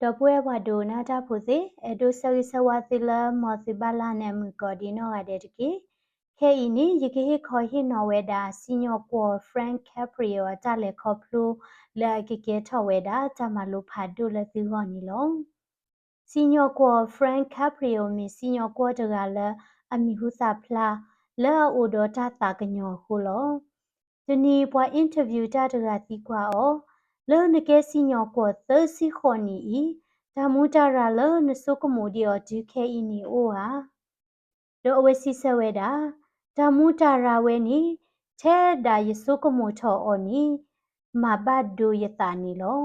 ဒီပုၢ်ဝဲၢ်ပှၤဒိကနၣ်တၢ်ဖိသ့ၣ်, အဲၣ်ဒိးဆၢဂ့ၤဆၢဝါသုလၢ မ်သုဘၣ်လၢ်န့ၣ်အမုာ်ကိးဒံးနီၢ်ဂၤဒဲးတက့ၢ်. ခဲအံၤန့ၣ် ယကဟ့ၣ်ခီဟ့ၣ်နီၤဝဲဒၣ် စံၣ်ညီၣ်ကွီၢ် Frank Caprio အတၢ်လဲၤခီဖျိ လၢအကကဲထီၣ်ဝဲဒၣ် တၢ်မၤလိဖးဒိၣ်လၢသုဂီၢ်န့ၣ်လီၤ. စံၣ်ညီၣ်ကွီၢ် Frank Caprio မ့ၢ်စံၣ်ညီၣ်ကွီၢ်တဂၤလၢအမံၤဟူသၣ်ဖျါ လၢအအိၣ်ဒီးတၢ်သးကညီၤအဃိလီၤ. တနံၤပှၤ interview တၢ်တဂၤသံကွၢ်အီၤ, လၢနကဲစံၣ်ညီၣ်ကွီၢ်သၢဆံဃိးနံၣ်အံၤ, တၢ်မူတၢ်ရၢ်လၢနဆိကမိၣ်ဒံးအီၤတုၤခဲအံၤန့ၣ်အိၣ်ဧါ. ဒီးအဝဲစံးဆၢဝဲဒၣ်, တၢ်မူတၢ်ရၢ်ဝဲန့ၣ် ထဲဒၣ်ယဆိကမိၣ်ထီၣ်အီၤန့ၣ် မၤဘၣ်ဒိယသးန့ၣ်လီၤ.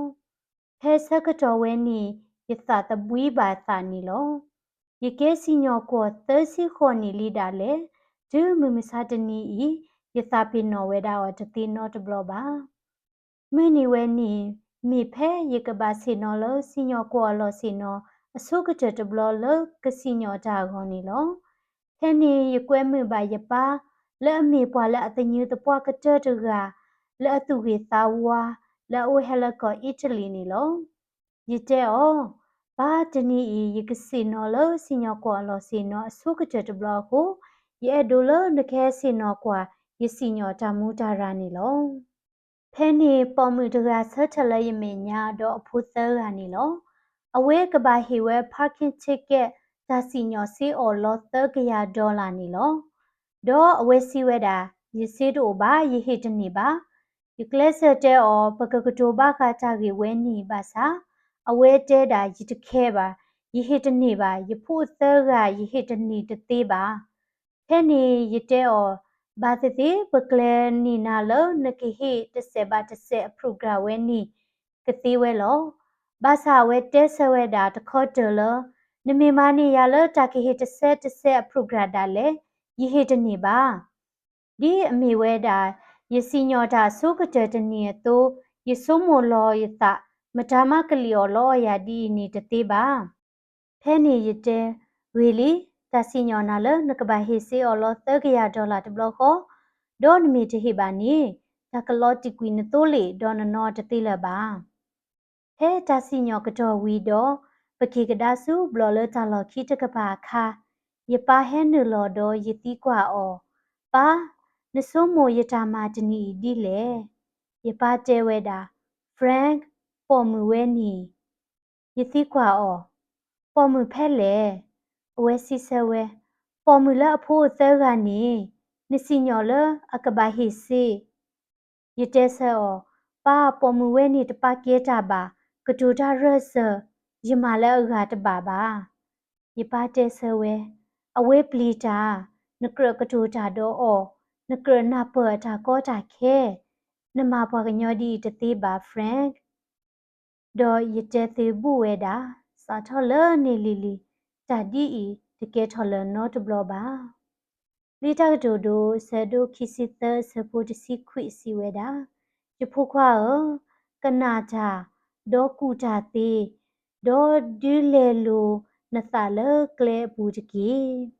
ဖဲဆၢကတီၢ်ဝဲန့ၣ် ယသးသဘှံးဘၣ်သးန့ၣ်လီၤ. ယကဲစံၣ်ညီၣ်ကွီၢ်သၢဆံဃိးနံၣ်လံဒၣ်လဲာ်, တုၤမုၢ်မဆါတနံၤအံၤ ယသးပ့ၤနီၣ်ဝဲဒၣ်အီၤတသ့နီတဘျီဘၣ်. မုၢ်နံၤဝဲန့ၣ် မ့ၢ်ဖဲယကဘၣ်ဆ့ၣ်နီၤလၢစံၣ်ညီၣ်ကွီၢ်အလီၢ်ဆ့ၣ်နီၤ အဆိကတၢၢ်တဘျီလၢကစံၣ်ညီၣ်တၢ်အဂီၢ်န့ၣ်လီၤ. ဖဲန့ၣ်ယကွဲမုာ်ဘၣ်ယပၢ် လၢအမ့ၢ်ပှၤလၢအသညူးသပှၢ်ကတၢၢ်တဂၤ လၢအသူၣ်ဂ့ၤသးဝါ လၢအအိၣ်ဟဲလၢကီၢ်အံၣ်တလံၤန့ၣ်လီၤ. ယတဲအီၤ, ပၢ်တနံၤအံၤ ယကဆ့ၣ်နီၤလၢစံၣ်ညီၣ်ကွီၢ်အလီၢ်ဆ့ၣ်နီၤအဆိကတၢၢ်တဘျီအဃိ, ယအဲၣ်ဒိးလၢနကဟဲဆ့ၣ်နီၤကွၢ် ယစံၣ်ညီၣ်တၢ်မူတၢ်ရၢ်န့ၣ်လီၤ. ဖဲန့ၣ်ပိာ်မုၣ်တဂၤဆၢထၢၣ်လၢယမဲာ်ညါ ဒီးအဖိသၢဂၤန့ၣ်လီၤ. အဝဲကဘၣ်ဟ့ၣ်ဝဲ parking ticket တၢ်စံၣ်ညီၣ်စ့အီၣ်လီသၢကယၤ dollar န့ၣ်လီၤ. ဒီးအဝဲစံးဝဲဒၣ်, ယစ့တအိၣ်ဘၣ်, ယဟ့ၣ်တန့ၢ်ဘၣ်. ယကျဲးစၢးတဲအီၤ ပကကတိၤဘၣ်ဃးတၢ်ဂ့ၢ်ဝဲန့ၣ်ဘၣ်ဆၣ်, အဝဲတဲဒၣ် ယတခဲဘၣ်, ယဟ့ၣ်တန့ၢ်ဘၣ်, ယဖိသၢဂၤ ယဟ့ၣ်တန့ၢ်တသ့ဘၣ်. ဖဲန့ၣ်ယတဲအီၤ, ဘၣ်သ့ၣ်သ့ၣ် ပကျဲၤန့ၢ်နၤလၢနကဟ့ၣ်တစဲးဘၣ်တစဲးအ program ဝဲန့ၣ် ကသ့ဝဲလီၤ. ဘၣ်ဆၣ်အဝဲတဲဆၢဝဲဒၣ်တခီတၢၢ်လၢ နမ့ၢ်မၤန့ၢ်ယၤလၢတၢ်ကဟ့ၣ်တစဲးတစဲးအ program ဒၣ်လဲာ် ယဟ့ၣ်တန့ၢ်ဘၣ်. ဒ်အမ့ၢ်ဝဲဒၣ် ယစံၣ်ညီၣ်တၢ်အဆိကတၢၢ်တနံၤအသိး ယဆိကမိၣ်လီၤယသး မတၤမးကလံၣ်အီၣ်လီအီၣ်ယၤဒ်အံၤန့ၣ်တသ့ဘၣ်. ဖဲန့ၣ်ယတဲ, ဂ့ၤလံ, တၢ်စံၣ်ညီၣ်နၤလၢနကဘၣ်ဟ့ၣ်စ့အီၣ်လီသၢကယၤ dollar တဘျီဃီ, ဒီးနမ့ၢ်တဟ့ၣ်ဘၣ်န့ၣ် တၢ်ကလီတံာ်ကွံာ်နသိလ့ၣ် ဒီးနနီတသ့လၢၤဘၣ်. ဖဲတၢ်စံၣ်ညီၣ်ကတီၢ်ဝံၤဒီး ပက့ၤကဒါဆူဘျီၣ်လၢတၢ်လီၢ်ခံတကပၤအခါ, ယပၢ်ဟဲနုာ်လီၤဒီးယသံကွၢ်အီၤ, ပၢ်, နဆိကမိၣ်ယတၢ်မၤတနံၤအံၤဒ်လဲၣ်. ယပၢ်တဲဝဲဒၣ်, Frank, ပိာ်မုၣ်ဝဲန့ၣ် ယသံကွၢ်အီၤ, ပိာ်မုၣ်ဖဲလဲၣ်. အဝဲစံးဆၢဝဲ, ပိာ်မုၣ်လၢအဖိအိၣ်သၢဂၤန့ၣ်, နစံၣ်ညီၣ်လၢအကဘၣ်ဟ့ၣ်စ့. ယတဲဆၢအီၤ, ပၢ်, ပိာ်မုၣ်ဝဲန့ၣ်တပာ်ကဲတၢ်ဘၣ်, ကတိၤတၢ်ရၢၢ်စၢၤ, ယမၤလၢအဂၤတဘၣ်ဘၣ်. ယပၢ်တဲဆၢဝဲ, အဝဲပျံၤတၢ်, နကြၢးကတိၤတၢ်ဒီးအီၤ, နကြၢးနၢ်ပၢၢ်အတၢ်ကီတၢ်ခဲ, နမၤပှၤကညီဒ်အံၤတသ့ဘၣ် Frank. ဒီးယတဲသ့ဘူၣ်ဝဲဒၣ်, စးထီၣ်လၢန့ၣ်လံၤလံၤ, တၢ်ဒ်အံၤတကဲထီၣ်လၢနီတဘျီဘၣ်. လံာ်တၢ်ကတိၤဒိ အဆၢဒိၣ်ခံဆံသၢ အဆၢဖိတဆံခွံစံးဝဲဒၣ်, ယဖိခွါဧၢ, ကနၣ်တၢ်, ဒီးကူၣ်တၢ်သ့, ဒီးဒုးလဲၤလိာ်နသးလၢကျဲအပူၤတက့ၢ်.